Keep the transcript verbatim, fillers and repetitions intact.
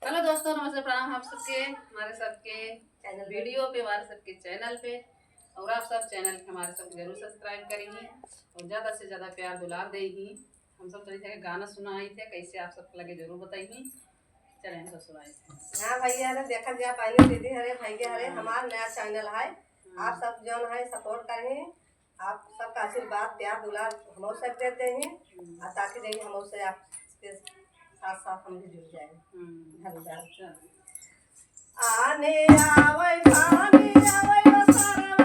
हेलो दोस्तों, नमस्ते, प्रणाम आप सबके, हमारे सबके चैनल पे। वीडियो पे, हमारे सबके चैनल पे। और आप सब चैनल के हमारे सब जरूर सब्सक्राइब करेंगे और ज्यादा से ज्यादा प्यार दुलार देंगी। हम सब चली थे गाना सुनाई थे, कैसे आप सबके लगे जरूर बताइए। चले हम सब सुनाई थे। हाँ भैया रे, देखल जा पानी दीदी हरे भैया हरे, हाँ। हमार नया चैनल है, हाँ। आप सब जौन है सपोर्ट करें, आप सबका आशीर्वाद प्यार दुलार हमो सब देते हैं, हम्म। और ताकि रही हमो से आपके साथ साथ हम भी जुड़ जाए। हम्म। धन्यवाद। चलो। आने आवै, पानी आवै, ओ सरवा